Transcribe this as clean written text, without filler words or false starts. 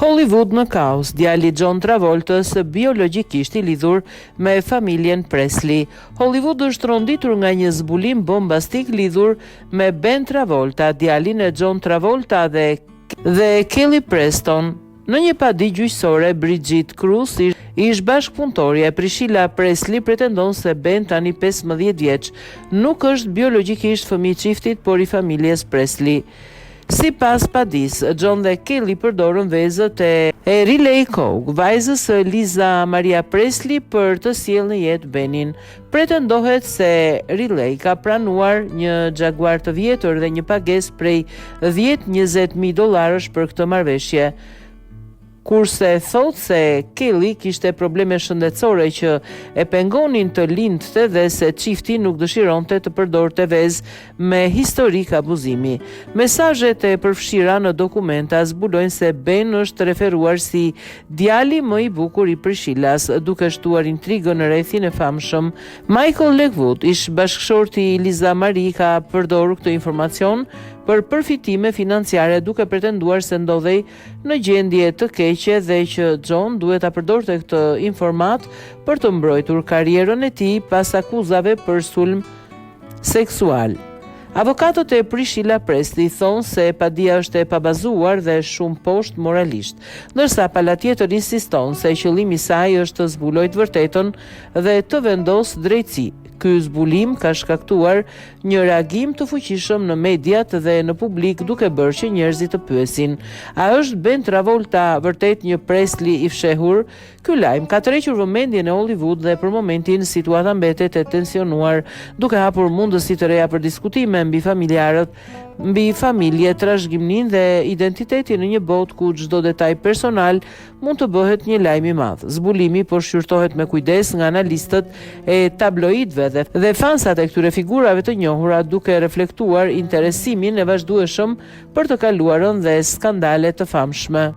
Hollywood në kaos, djali i John Travoltës biologjikisht i lidhur me familjen Presley. Hollywood është tronditur nga një zbulim bombastik lidhur me Ben Travolta, djalin e John Travolta dhe dhe Kelly Preston. Në një padi gjyqësore, Bridget Cruz, ish-bashkëpunëtorja e Priscilla Presley pretendon se Ben tani 15 vjeç, nuk është biologjikisht fëmijë i çiftit, por i familjes Presley. Sipas padisë, John dhe Kelly përdorën vezët e e Riley Keough, vajzës së Lisa Maria Presley për të sjellë në jetë Benin. Pretendohet se Riley ka pranuar një Jaguar të vjetër dhe një pagesë prej 10-20 mijë dollarësh për këtë marrëveshje. Kurse thotë se Kelly kishte probleme shëndetësore që e pengonin të lindte dhe se çifti nuk dëshironte të përdorte vezë me historik abuzimi. Mesazhet e përfshira në dokumenta zbulojnë se Ben është referuar si djali më i bukur i Priscillas, duke shtuar intrigën në rrethin e famshëm. Michael Lockwood, ish bashkëshorti i Lisa Marie, ka përdorur këtë informacion për përfitime financiare duke pretenduar se ndodhej në gjendje të keqe dhe që John duhet ta përdorte këtë informatë për të mbrojtur karrierën e tij pas akuzave për sulm seksual. Avokatët e Priscilla Presley thonë se padia është e pabazuar dhe shumë poshtë moralisht, ndërsa pala tjetër insiston se qëllimi i saj është të zbulojë të vërtetën dhe të vendosë drejtësi. Ky zbulim ka shkaktuar një reagim të fuqishëm në mediat dhe në publik duke bërë që njerëzit të pyesin: A është Ben Travolta vërtet një Presley i fshehur? Ky lajm ka tërhequr vëmendjen e Hollywood dhe për momentin situata mbetet e tensionuar, duke hapur mundësi të reja për diskutime mbi familjarët, mbi familje, trashëgiminë dhe identitetin në një botë ku çdo detaj personal mund të bëhet një lajm i madh. Zbulimi po shqyrtohet me kujdes nga analistët e tabloidëve dhe, dhe fansat e këtyre figurave të njohura duke reflektuar interesimin e vazhdueshëm për të kaluarën dhe skandale të famshme.